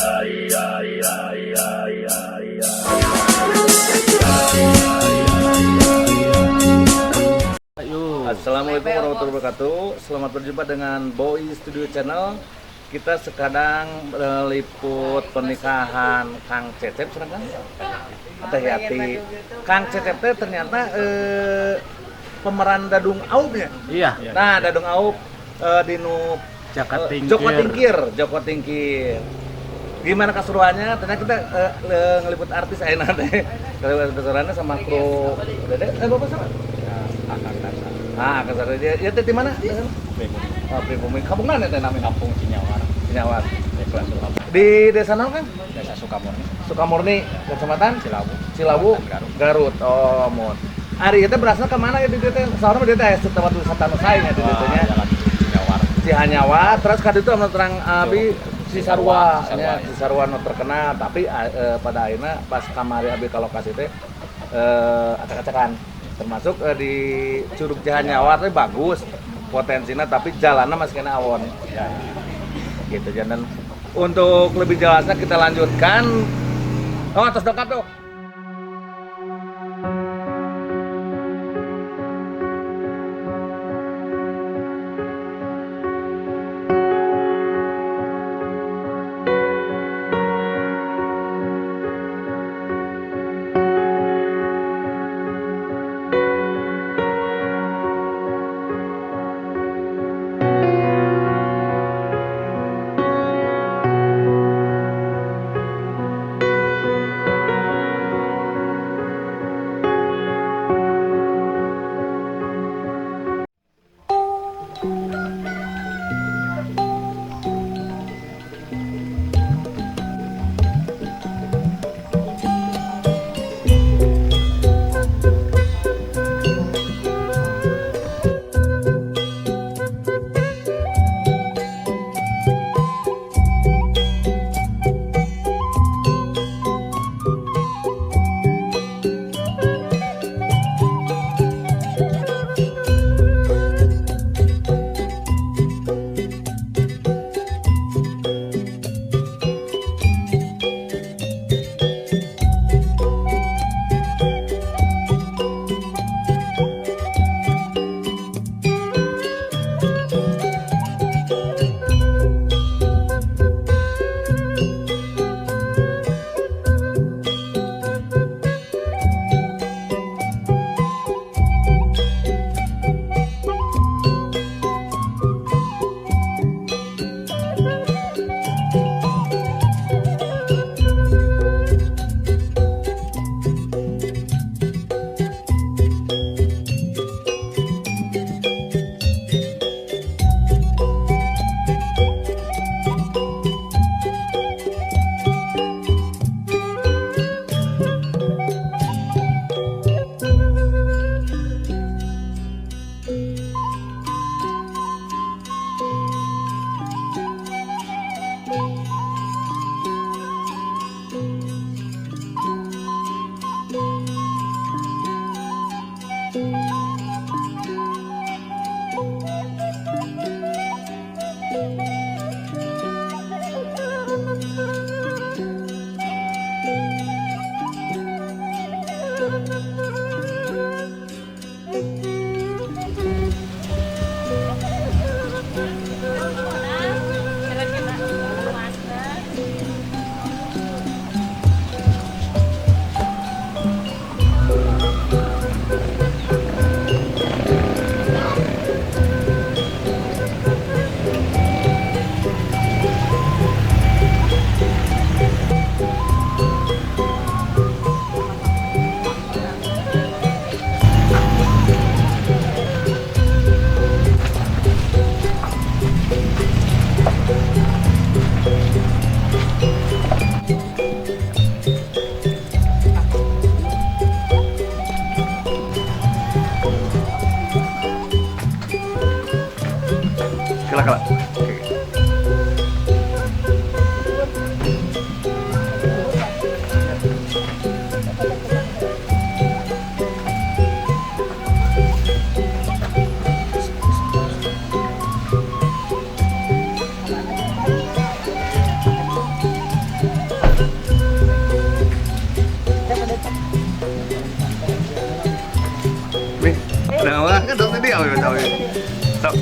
Ayo. Assalamualaikum warahmatullahi wabarakatuh. Selamat berjumpa dengan Boy Studio Channel. Kita sekarang meliput pernikahan Kang Cecep sekarang kan? Teh Yati. Kang Cecep teh ternyata pemeran Dadung Aub ya. Iya. Nah, Dadung Aub di nu Jaka Tingkir. Joko Tingkir, Joko Tingkir. Gimana keseruannya? Ternyata kita ngeliput artis ayeuna teh. Ngeliput keseruannya sama kru Dede, Bapak siapa? Akang Darsa. Ah, Akang Darsa. Ya teh di mana? Pribumi. Oh, Pribumi. Kampung mana teh namanya? Kampung Cinyawar. Cinyawar. Desa Sukamurni. Di desa naon, Kang? Desa Sukamurni. Sukamurni, Kecamatan Cilawu. Cilawu, Garut. Garut. Oh, mun. Ari itu berasal ke mana ya di dieu teh? Soalnya di dieu teh aya tempat wisata nu sae nya di dieu teh nya. Jalan Cinyawar. Cihanyawar, terus ka ditu anu terang abi Cisarua, Cisarua, nya ya. Cisarua nu terkenal, tapi pada akhirnya pas kamari abi ka lokasi teh acak-acakan. Termasuk di Curug Cihanyawar teh bagus potensinya, tapi jalannya masih kena awon. Ya. Gitu, dan untuk lebih jelasnya kita lanjutkan. Oh, atas dongkap tuh.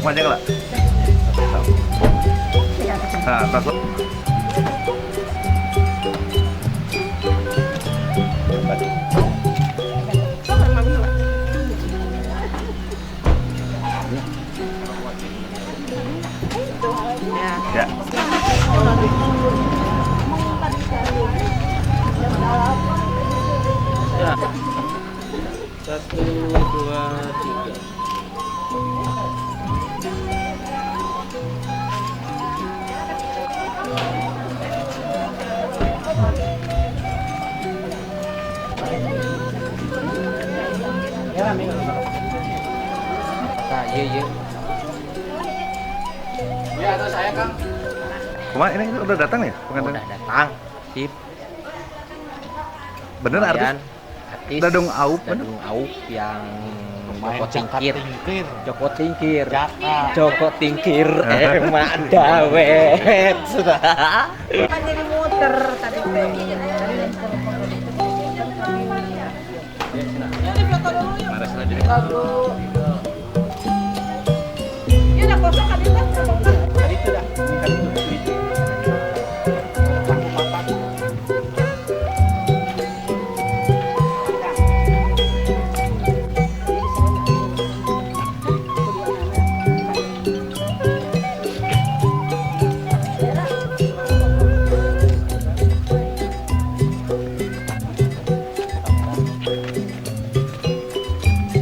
Kumaha lah. Nah, tas. Ya. Ya. 1, 2, 3. Nah, iya. Ya, atau saya Kang. Kemana ini udah datang ya? Pengantin? Udah datang. Sip. Bener artis? Artis Dadung Aup, bener? Dadung Aup yang Lumayan Joko Tingkir. Tingkir. Joko Tingkir. Jaka. Joko Tingkir. Emak dawet. Sudah. Kan jadi muter tadi teh. Ya udah kosong tadi teh. Tadi itu dah. Tadi itu.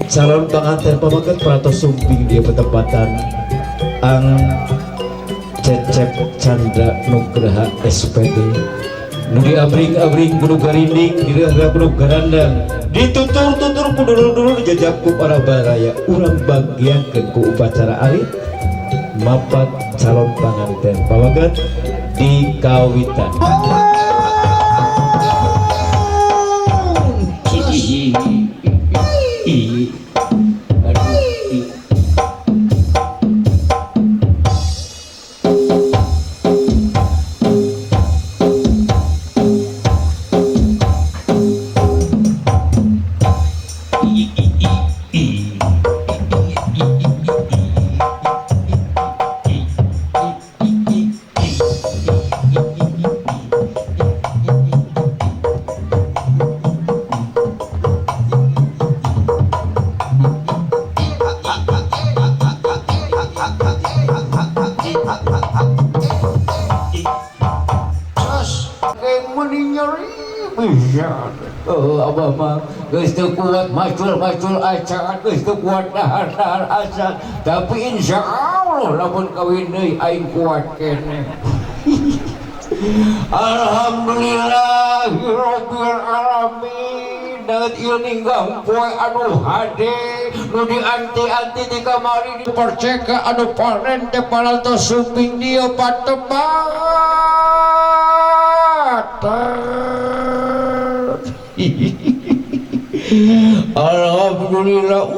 Calon pengantin pamengket parantos sumping di petempatan Ang Cecep Chandra Nugraha SPD nu diabring-abring kudu garinding direhra kudu garandang ditutur-tutur ku dulur-dulur dijajab ku para baraya urang bagiankeun ku upacara alit mapat calon panganten pamengket di kawitan. Abah mah geus teu kuat macul-macul acan, geus teu kuat dahar-dahar acan, tapi insya Allah lamun kawin deui aing kuat keneh. Alhamdulillahirabbil alamin. Daet ieu ninggang poe anu hade nu dianti-anti di kamari diperceka anu panen teh parantos sumping dieu patepatan. Alhamdulillah,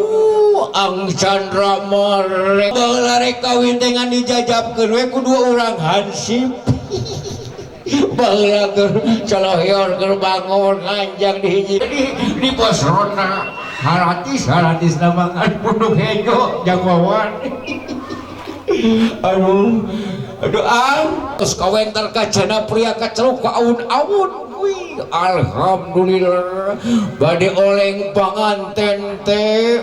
Ang Chandra marek baheula rek kawin teh ngan dijajabkeun we ku dua urang hansip. Baheula keur calohior keur bangun nganjang di hiji di pos ronda haratis haratis namangan punduk hejo jang wawan. Aduh aduh ang terus kawentar kajana pria kaceluk ka aun-aun. Wih, alhamdulillah bade oleng panganten teh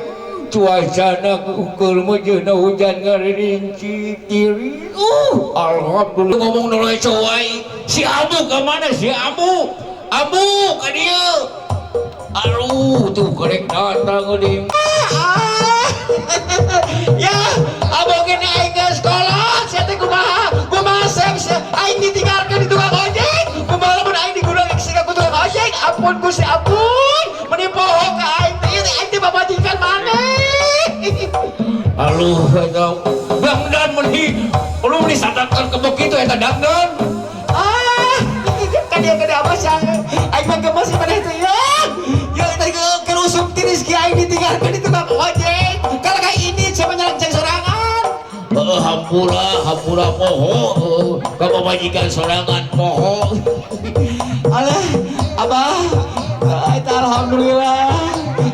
cuacana keur meujeuhna hujan ngaririnci kiri. Alhamdulillah ngomong nu leco wae. Si Abu ka mana si Abu? Abu ka dieu. Aduh tuh karek datang geuning. Ya, Abu gini aing geus kolot, sia teh kumaha? Kumaha sep aing ditinggalkeun di tukang ojek. Kumaha lamun aing digunakeun siga ku tukang ojek? Ampun Gusti ampun, meni poho ka aing teh ieu aing teh pamajikan maneh. Aduh eta dangdan meni lu disadakeun kebek kitu eta dangdan. Ah, ka dieu ka dieu abah sia. Aing mah gemes maneh teh ya. Ya tadi keur usum tiris ki aing ditinggalkeun di tukang ojek. Kalau kayak ini siapa nyalak sorangan? Heeh, hampura, hampura poho, ka pamajikan sorangan poho. Alah, abah, eta alhamdulillah.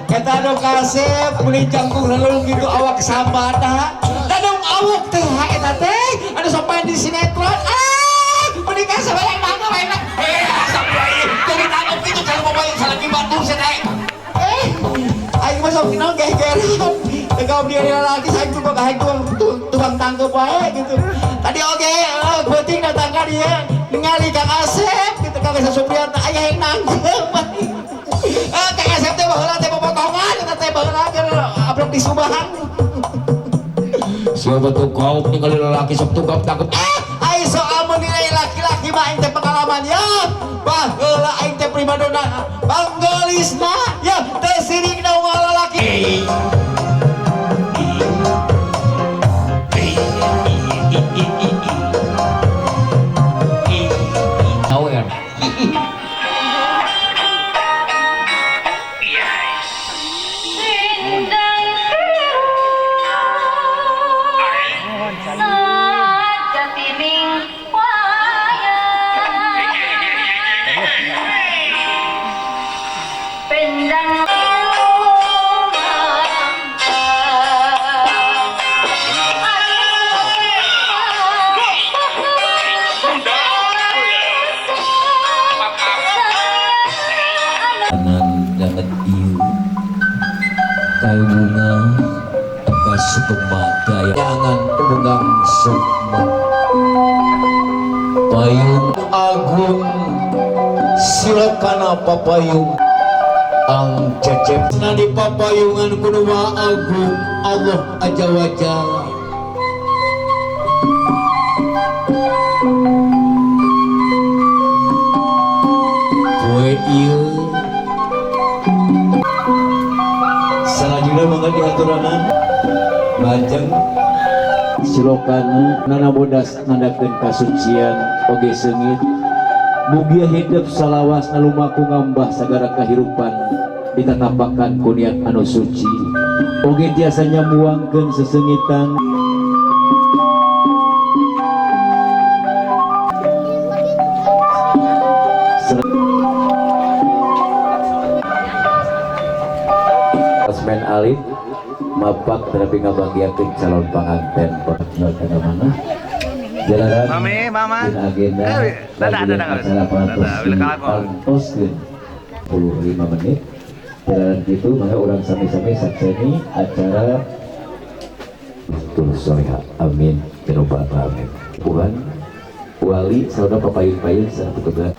Eta anu kasep meuni jangkung relung gitu awak sambata. Dadung Saha eta teh anu sok main di sinetron? Ah, menikah sama yang nangkep enak. Eh, sampai jadi tangkep itu kalau mau main salaki Bandung cenah. Eh, aing mah sok naon gegeran. Kalau dia lagi saya juga kayak tukang tangkep wae gitu. Tadi oke, penting datang ka dia ningali Kang Asep gitu, Kang Asep Supriyatna aya yang nangkep. Eh, Kang Asep teh baheula teh popotongan eta teh baheula keur abrek di Subang. Siapa tuh kau ningali lelaki sok tukang tangkep. Eh, ai soal menilai laki-laki mah aing teh pengalaman ya. Baheula aing teh primadona panggelisna ya teh sirik na lalaki. Tahu ya. Banget ieu kayu bunga kasupemada jangan tunggang sukma payung agung silakana papayung ang cecep nadi papayungan kudu agung Allah aja wajah poe ieu. Selanjutnya mangga diaturanan bajeng silokana nana bodas nandakeun kasucian oge seungit mugia hidup salawas nalumaku ngambah sagara kahirupan ditatapakan ku niat anu suci oge tiasa nyamuangkeun seseungitan. Asmen Alif mapak terapi ngabagiakeun calon panganten kana mana jalanan Mami, mama. Agenda Dadah, dadah, acara pantoskeun 45 menit jalanan gitu maka urang sami-sami sakseni acara betul soleha amin ya rabbal alamin. Tuhan wali saudara papayun-payun sareng petugas.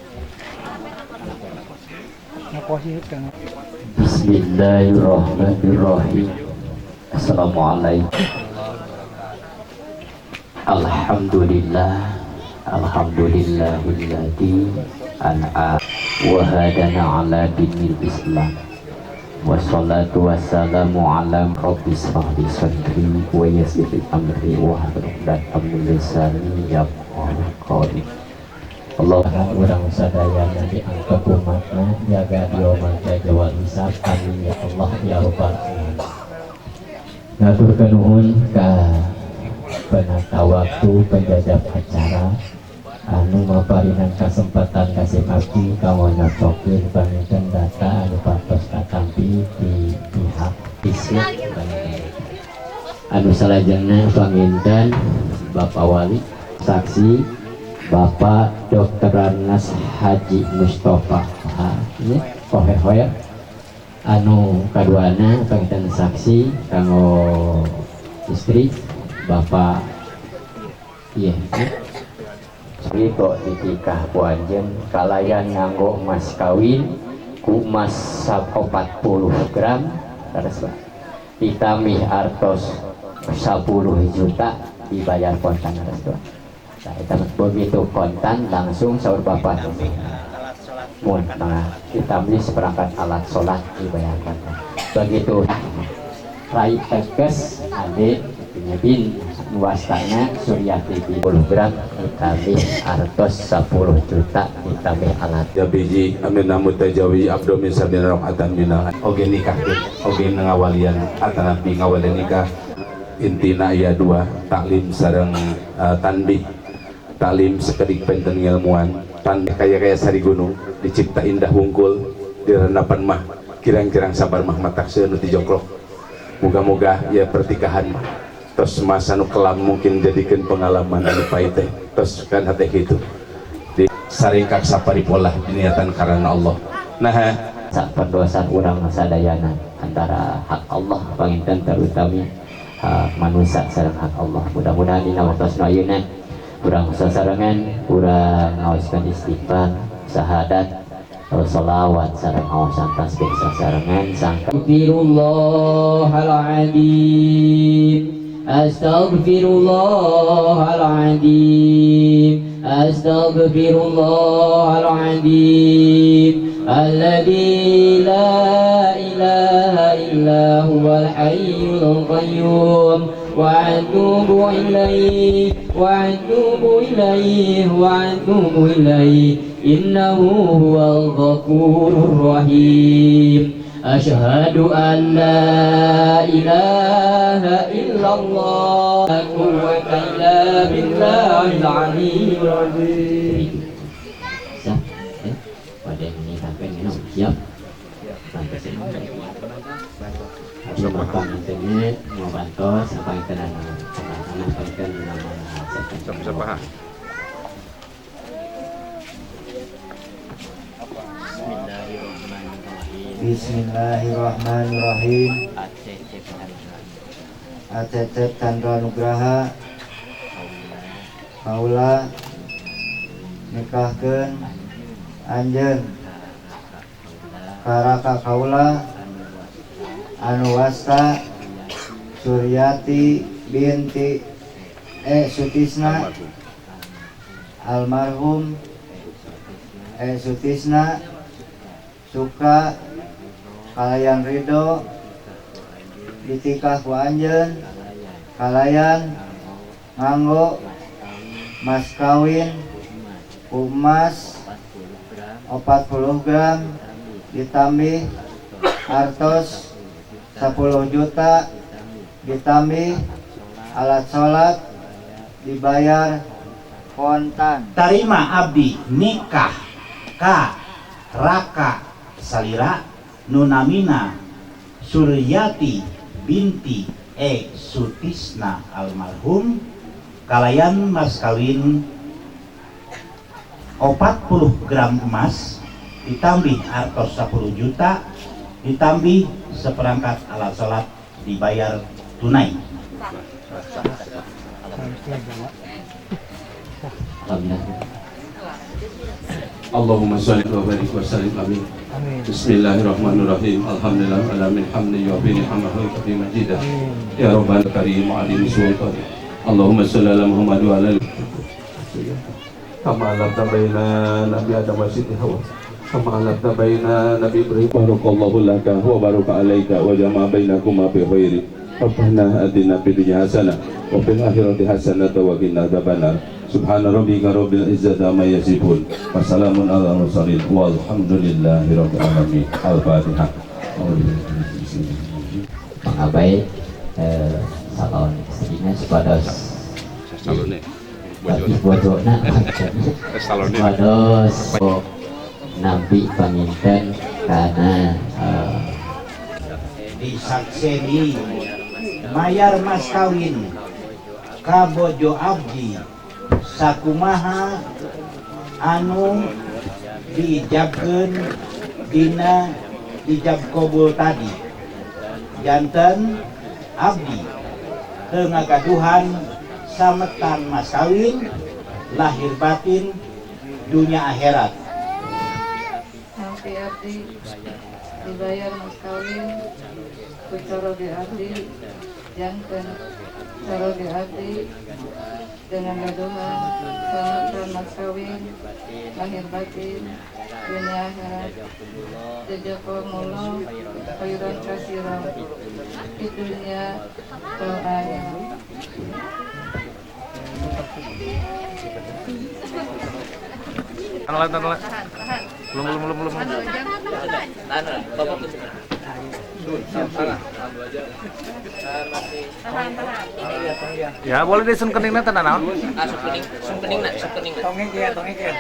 Bismillahirrahmanirrahim. Assalamualaikum. Alhamdulillah, alhamdulillahilladzi an'a wa hadana ala dinil Islam. Wassalatu wassalamu ala rabbi shrah li sadri wa yassir li amri wahlul 'uqdatam min lisani yafqahu qawli. Allah urang sadayana diangkat umatna jaga dioman jawal hisab amin ya Allah ya rabbal alamin. Ngaturkeun nuhun ka penata waktu penjajab acara anu maparinan kesempatan kasih abdi kanggo nyocokeun panginten data anu patos katampi di pihak Islam anu salajengna panginten Bapak Wali saksi Bapak Dr. Anas Haji Mustafa Hohe-hoya anu kaduana panginten saksi kanggo istri Bapak iya kok ditikah ku anjeun kalayan nganggo emas kawin ku emas 40 gram terus ditamih artos 10 juta dibayar kontan terus. Nah, eta begitu kontan langsung saur bapak mun nah ditambih seperangkat alat sholat dibayar kontan. Begitu rai tekes ade bin wastana Suryati 10 gram ditambih artos 10 juta ditambih alat ya biji amin namu tajawi abdomin sabina rakaatan minal oge nikah oge ngawalian atanapi ngawalian nikah intina aya dua taklim sareng tanbih. Taklim sekedik penten ngilmuan tan kaya-kaya sari gunung dicipta indah wungkul direndapan mah kirang-kirang sabar mah matak seueur nu tijongklok. Moga-moga ya pertikahan mah Tos masa nu kelam mungkin jadikeun pengalaman anu pahit teh. Tos kan hate kitu. Di saringkak saparipolah diniatan karena Allah. Nah, saperdosan urang sadayana antara hak Allah panginten terutami hak manusia sareng hak Allah. Mudah-mudahan dina waktos nu ayeuna urang sasarengan urang ngaoskeun istighfar, syahadat, sholawat sareng ngaosan tasbih sasarengan sangka Astaghfirullahaladzim, astaghfirullahaladzim, astaghfirullahaladzim, alladzi la ilaha illa huwal hayyul qayyum wa atubu ilaihi wa atubu ilaihi wa atubu ilaihi innahu huwal ghafurur rahim. Asyhadu an la ilaha illallah la quwwata illa billahil aliyyil azim. Siap, ya. Pada yang menikahkan minum, siap. Bantos ini. Abdi makan internet, mau bantos, apa itu nama anak itu nama siapa? Bismillahirrahmanirrahim. Acecep Chandra Nugraha kaula nikahkeun anjeun karaka kaula anu wasta Suryati binti Sutisna almarhum Sutisna suka kalayan ridho ditikah ku anjeun kalayan nganggo mas kawin ku emas 40 gram ditambih artos 10 juta ditambih alat sholat dibayar kontan. Tarima abdi nikah ka raka salira nunamina Suryati binti Sutisna almarhum kalayan mas kawin 40 gram emas ditambih artos 10 juta ditambih seperangkat alat sholat dibayar tunai. Allahumma sholli wa barik wa sallim, amin. Bismillahirrahmanirrahim. Alhamdulillah ala min hamdi wa bi ni'amahu wa bi majidah. Ya Rabbal Karim alim sultan. Allahumma sholli ala Muhammad wa ala kama alamta baina Nabi Adam wa Siti Hawa, kama alamta baina Nabi Ibrahim. Barakallahu laka wa baraka alaika wa jama'a bainakuma bi khairi. Rabbana atina fid dunya hasanah wa fil akhirati hasanah wa qina adzabannar. Subhana rabbika rabbil izzati amma yasifun. Wassalamun ala mursalin walhamdulillahi rabbil alamin. Al-Fatihah. Pangabai salon istrina supados salone bojona supados nampi panginten karena disakseni mayar mas kawin ka bojo abdi sakumaha anu diijabkeun dina ijab kabul tadi janten abdi teu ngagaduhan sametan mas kawin lahir batin dunia akhirat. Sampai abdi dibayar mas kawin ku caroge abdi janten caroge abdi dengan gaduhan sametan mas kawin lahir batin dunia akhirat. Jazakumullah khairan katsiran di dunia wal akhirah. Tahan, tahan. Belum. Ya, boleh deh sun keningna teh naon? Ah, sun kening, sun keningna, sun keningna. Tongeng ya, tongeng ya.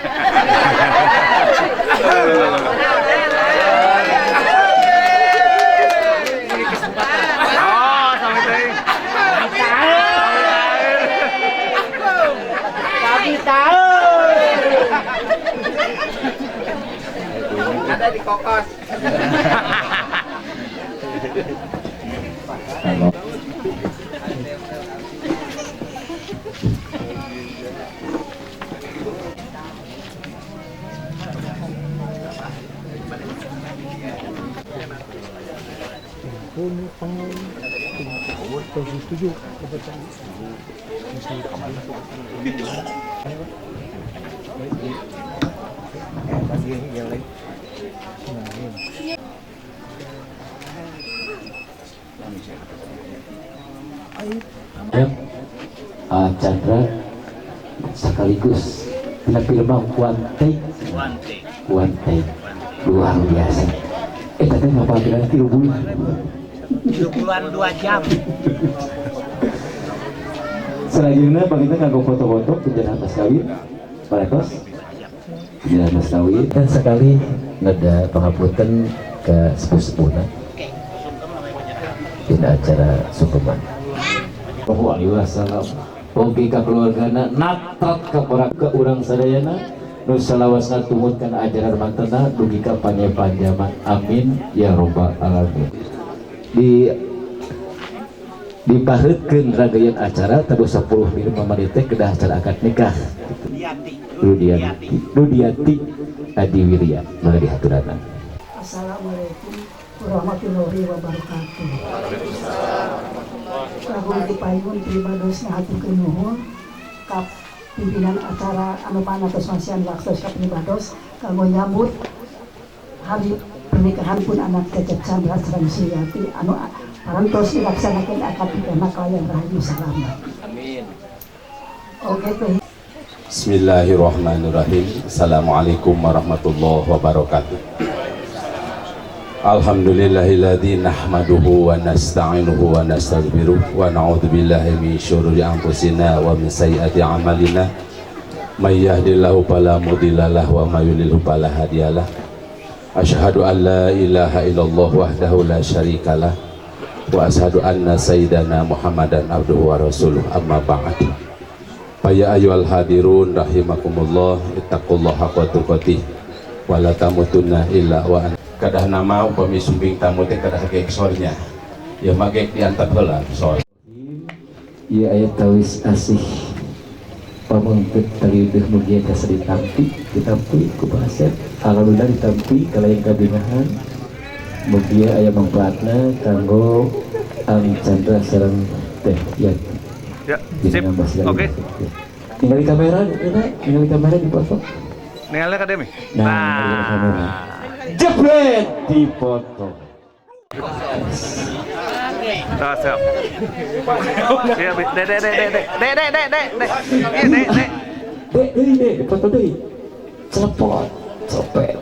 Oh, sampai teh. Ada di kokos. Chandra sekaligus tina film One Take, One Take luar biasa. Tadi ngapa bilang 3 bulan? 3 bulan 2 jam. Selanjutnya bang kita nganggo foto-foto penjara mas kawin, paretos, penjara mas kawin dan sekali ngada pangapunten ke sepuh-sepuhna dina acara sungkeman. Alaihi wasallam. Oge ka keluargana natat ka para urang sadayana nu salawasna tumut kana ajaran mantena dugi ka panyepanjaman. Amin ya robbal alamin. Dipaheutkeun rangkaian acara tabuh 10 menit teh kedah acara akad nikah. Rudianti Adiwirya mangga dihaturanan. Assalamualaikum warahmatullahi wabarakatuh. Sagung dipayun pribados ngahaturkeun nuhun ka pimpinan acara anu panatos masihan waktos ka pribados kanggo nyambut hari pernikahan pun anak Cecep Chandra sareng Suryati anu parantos dilaksanakeun akad nikah kalayan rahayu salamat. Amin. Oke teh. Bismillahirrahmanirrahim. Assalamualaikum warahmatullahi wabarakatuh. Alhamdulillahilladzi nahmaduhu wa nasta'inuhu wa nastaghfiruh wa na'udzu billahi min syururi anfusina wa min sayyiati a'malina. May yahdihillahu fala mudhillalah wa may yudlilhu fala hadiyalah. Asyhadu an la ilaha illallah wahdahu la syarikalah wa asyhadu anna sayyidana Muhammadan abduhu wa rasuluh. Amma ba'd. Fa ya ayyuhal hadirun rahimakumullah, ittaqullaha haqqa tuqatih wa la tamutunna illa wa antum. Kadah nama upami sumbing tamu teh kadah geksornya ya magek diantap heula sol. Ieu aya tawis asih pamengpeut taliudeuh mugia jasa ditampi ku bahasa alhamdulillah ditampi kalayan kabingahan mugia aya manfaatna kanggo Ang Chandra sareng Teh Yati. Ya, sip. Oke. Tinggal di kamera, tinggal di kamera dipoto. Ningali ka demi. Nah. Jebret dipoto. Ah, siap. Siap, dek dek dek dek dek dek dek dek dek dek dek dek dek foto deui. Cepot, copet.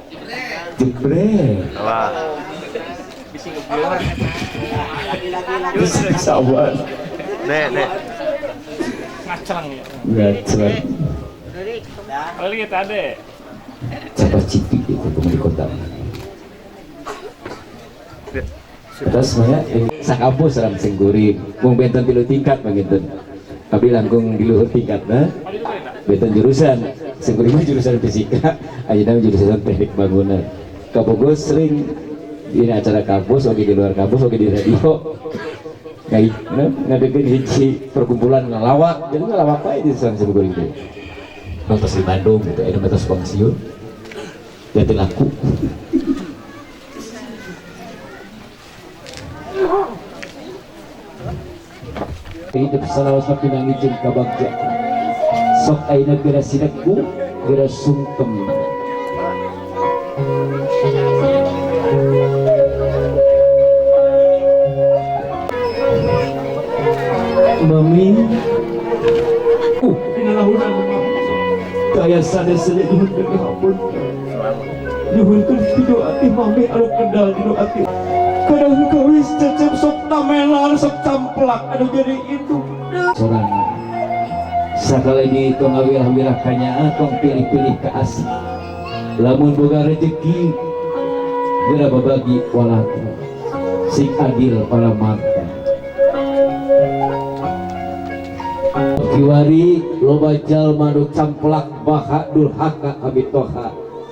Jebret. Wah. Bisi ngeblur. Lagi. Sabar. Dek dek. Ngacrang ya. Ngacrang. Lagi tadi. Siapa cipi itu di kota. Terus semuanya sakampus sareng sing kuring mung benten 3 tingkat panginten. Tapi langkung di luhur tingkatna benten jurusan. Sing kuring mah jurusan fisika, ayeuna jurusan teknik bangunan. Kabogo sering di acara kampus, oge di luar kampus, oge di radio. Kayak ngadegeun hiji perkumpulan ngalawak, jadi ngalawak wae di sareng sing kuring teh. Nonton di Bandung gitu, ayeuna mah tos pensiun. Jadi laku. Hidup salawasna pinangi jeung kabagja. Sok ayeuna geura sineku, geura sungkem. Mami, pinalahunan kaya sanes saja nyuhunkeun hampun. Nyuhunkeun video ati mami anu kendal dinu ati. Kadang kawis Cecep sok namelan sok camplak anu jadi itu. Sorangan. Sakali di tong ngawirah-wirah kanyaah tong pilih-pilih ka asih. Lamun boga rezeki geura babagi walatra. Sing adil palamarta. Kiwari loba jalma nu camplak baha durhaka ka mitoha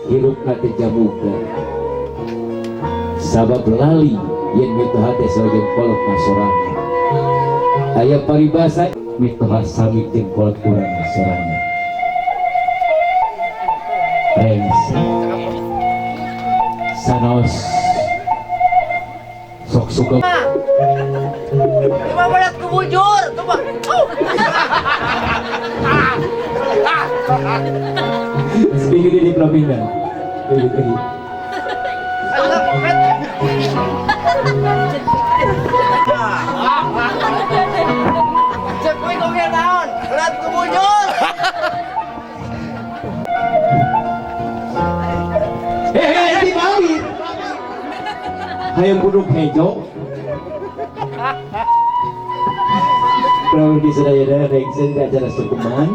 hirupna teh jamuga. Sabab lali yen mitoha teh sareng kolot sorangan. Aya paribasa mitoha sami jeung kolot urang sorangan. Rengse sanos sok suka 5 menit kebujur coba. Sedikit di pelaminan. Cek kuwi kok naon? Berat kebujur. Di Bali. Hayang buduk hejo. Prawi sadayana rengse di acara sukuman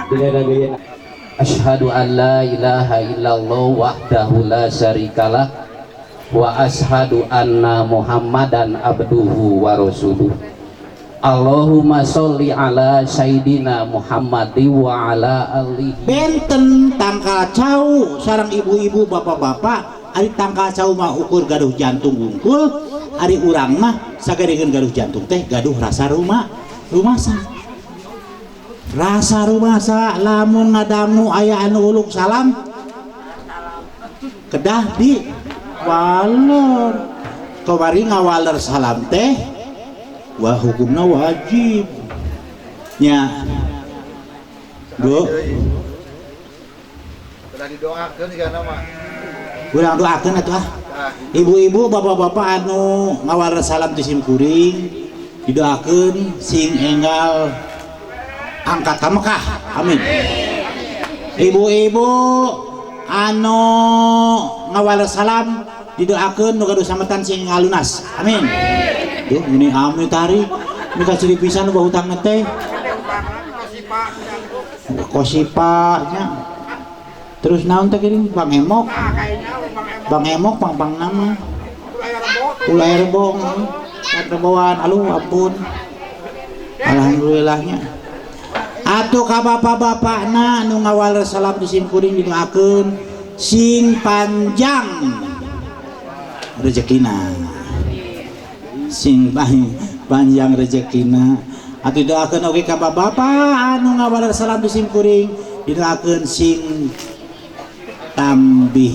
dengan rangkaian Asyhadu an la ilaha illallah wahdahu la syarikalah wa asyhadu anna Muhammadan abduhu wa rasuluh. Allahumma sholli ala sayyidina Muhammadi wa ala alihi. Benten tangkal cau sareng ibu-ibu bapak-bapak, ari tangkal cau mah ukur gaduh jantung wungkul, ari urang mah sagadeungeun gaduh jantung teh gaduh rasa rumah rumasa. Rasa rumasa lamun ngadangu aya anu uluk salam kedah di waler. Kamari ngawaler salam teh wah hukumna wajib nya. Bu udah didoakeun sigana mah. Urang doakeun atuh ah. Ibu-ibu bapak-bapak anu ngawaler salam ti simkuring didoakeun sing enggal angkat ka Mekah, amin. Ibu-ibu anu ngawaler salam didoakeun nu gaduh sametan sing ngalunas, amin. Duh, ini amin tari, ini kasih pisan nu hutang teh. Kosipa nya. Terus naon teh geuning Bang Emok. Bang Emok pang-pang nama. Ulah rebong, reboan, aduh ampun. Alhamdulillahnya. Atuh ka bapak-bapakna nu ngawaler salam di simkuring didoakeun sing panjang rezekina. Sing panjang rezekina. Atuh doakeun oge ka bapak anu ngawaler salam di simkuring didoakeun sing tambih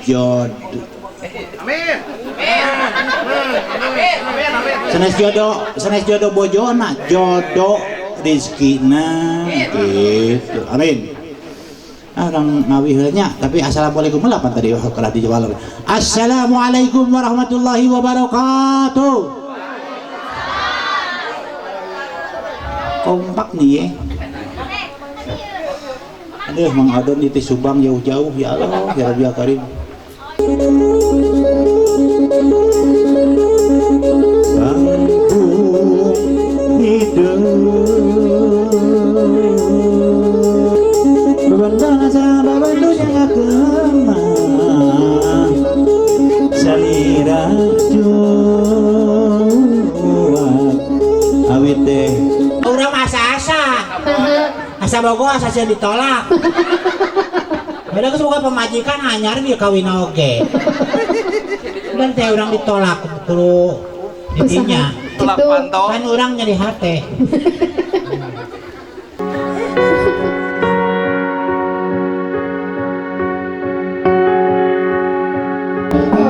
jodoh. Amin. Amin. Amin. Sanes jodoh, sanes jodoh bojona, jodoh rezekina gitu. Amin. Ah, orang ngawi nya, tapi assalamualaikum lah pan tadi kalau dijual. Assalamualaikum warahmatullahi wabarakatuh. Kompak nih ya. Aduh, Mang Adon di Subang jauh-jauh ya Allah, ya Rabbi ya Karim. Kampung hidup babandasa babandunya kemah salira juat awit deh urang asa-asa asa bogo asa sieun ditolak. Beda geus boga pamajikan anyar dia kawin oge. Dan teh urang ditolak kudu didinya. Tolak pantau. Kan urang nyeri hate.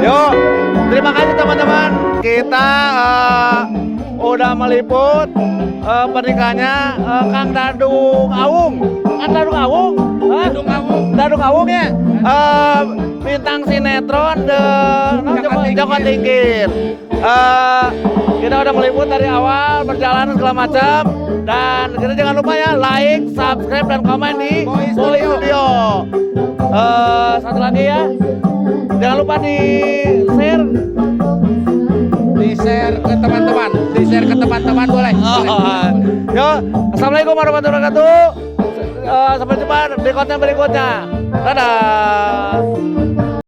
Yo, terima kasih teman-teman. Kita udah meliput pernikahannya Kang Dadung Awung. Kang Dadung Awung? Dadung Awung. Dadung Awung ya. Bintang sinetron The Joko Tingkir. Kita udah meliput dari awal berjalan segala macam, dan kita jangan lupa ya like, subscribe dan komen di Boy Studio. Satu lagi ya, jangan lupa di share. Di share ke teman-teman, di share ke teman-teman boleh. Oh, yo, assalamualaikum warahmatullahi wabarakatuh. Sampai jumpa di konten berikutnya. Dadah.